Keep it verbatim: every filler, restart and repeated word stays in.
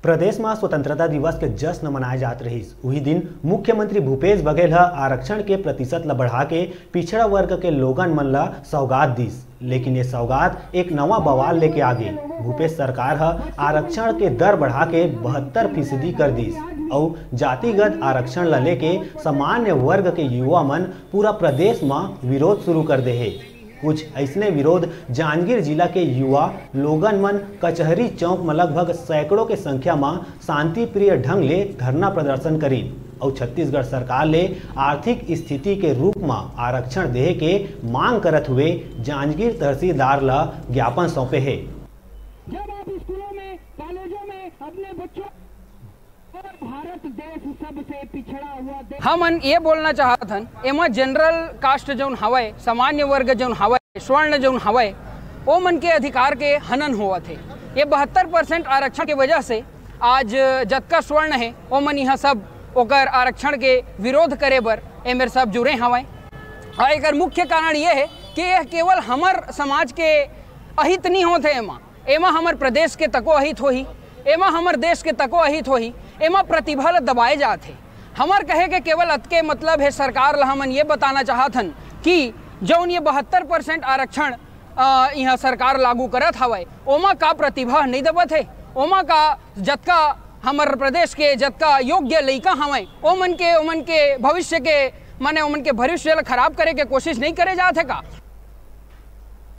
प्रदेश म स्वतंत्रता दिवस के जश्न मनाए जात रहिस। उही दिन मुख्यमंत्री भूपेश बघेल ह आरक्षण के प्रतिशत ल बढ़ा के पिछड़ा वर्ग के लोगन मन ल सौगात दिस, लेकिन ये सौगात एक नवा बवाल लेके आ गे। भूपेश सरकार ह आरक्षण के दर बढ़ा के बहत्तर फीसदी कर दिस अउ जातिगत आरक्षण ल लेके सामान्य वर्ग के युवा मन पूरा प्रदेश म विरोध शुरू कर दे हे। कुछ अइसने विरोध जांजगीर जिला के युवा लोगन मन कचहरी चौक म लगभग सैकड़ों के संख्या म शांतिप्रिय ढंग ले धरना प्रदर्शन करिन अउ छत्तीसगढ़ सरकार ले आर्थिक स्थिति के रूप म आरक्षण देहे के मांग करत हुए जांजगीर तहसीलदार ल ज्ञापन सौंपे हे। जब आप स्कूलों में, कॉलेजों में अपने बच्चों और भारत देश सबसे पिछड़ा हुआ देश हमन ये बोलना चाहत हन, एमा जनरल कास्ट जौन हवय, सामान्य वर्ग जौन हवय, स्वर्ण जौन हवय, ओ मन के अधिकार के हनन होवत हे। ये बहत्तर परसेंट आरक्षण के वजह से आज जतका स्वर्ण हे, ओ मन यहाँ सब ओकर आरक्षण के विरोध करे बर एमेर सब जुरे हवय। और एकर मुख्य कारण ये है कि यह केवल हमर समाज के अहित नहीं होत है, एमा एमा हमर प्रदेश के तको अहित होही, एमा हमर देश के तको अहित होही। एमा प्रतिभा ल दबाए जात हे। हमर कहे के केवल अतके मतलब हे, सरकार ल हमन ये बताना चाहत हन कि जौन ये बहत्तर परसेंट आरक्षण अ, इहाँ सरकार लागू करत हवय, ओमा का प्रतिभा नहीं दबत हे? ओमा का जतका हमर प्रदेश के जतका योग्य लइका हवय, ओमन के ओमन के भविष्य के माने ओमन के भविष्य ल खराब करे के कोशिश नहीं करे जात हे का?